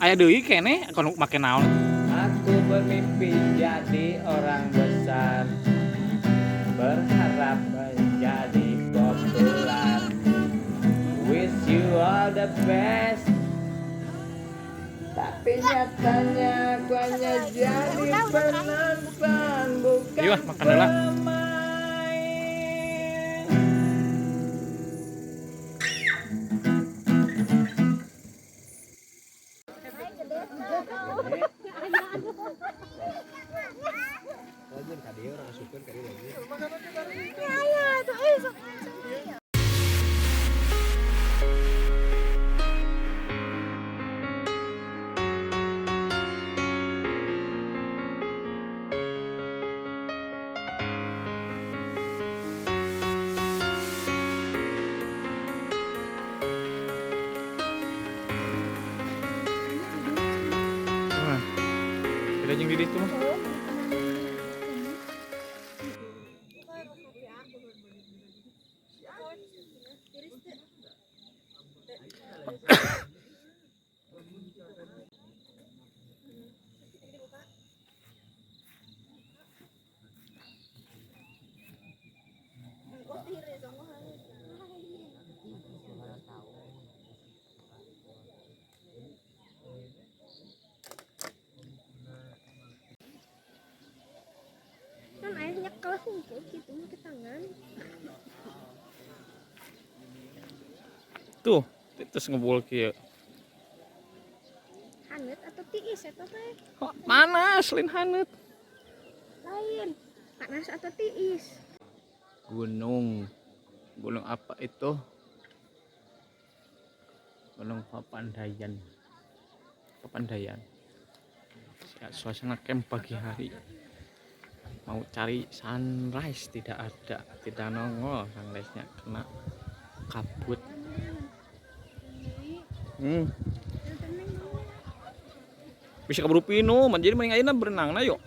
Aya deui keneh kono make naon. Aku bermimpi jadi orang besar, berharap menjadi populer. Wish you all the best. Tapi nyatanya aku hanya jadi penonton, bukan Ayo, makan heula. Pemain. Ya, itu sok. Wah. Beda jeung di ditu mah. Kan ayahnya nyekel hungkul gitu ke tangan. Tuh, terus ngebul kieu. Haneut atau tiis eta teh? Kok panas lain haneut. Lain. Panas atau tiis? Gunung. Gunung apa itu? Gunung Papandayan. Papandayan. Ya, suasana camp pagi hari. Mau cari sunrise tidak ada, tidak nongol sunrise-nya kena kabut. Bisa keburu pinuh, jadi mending ayeuna berenang na yuk.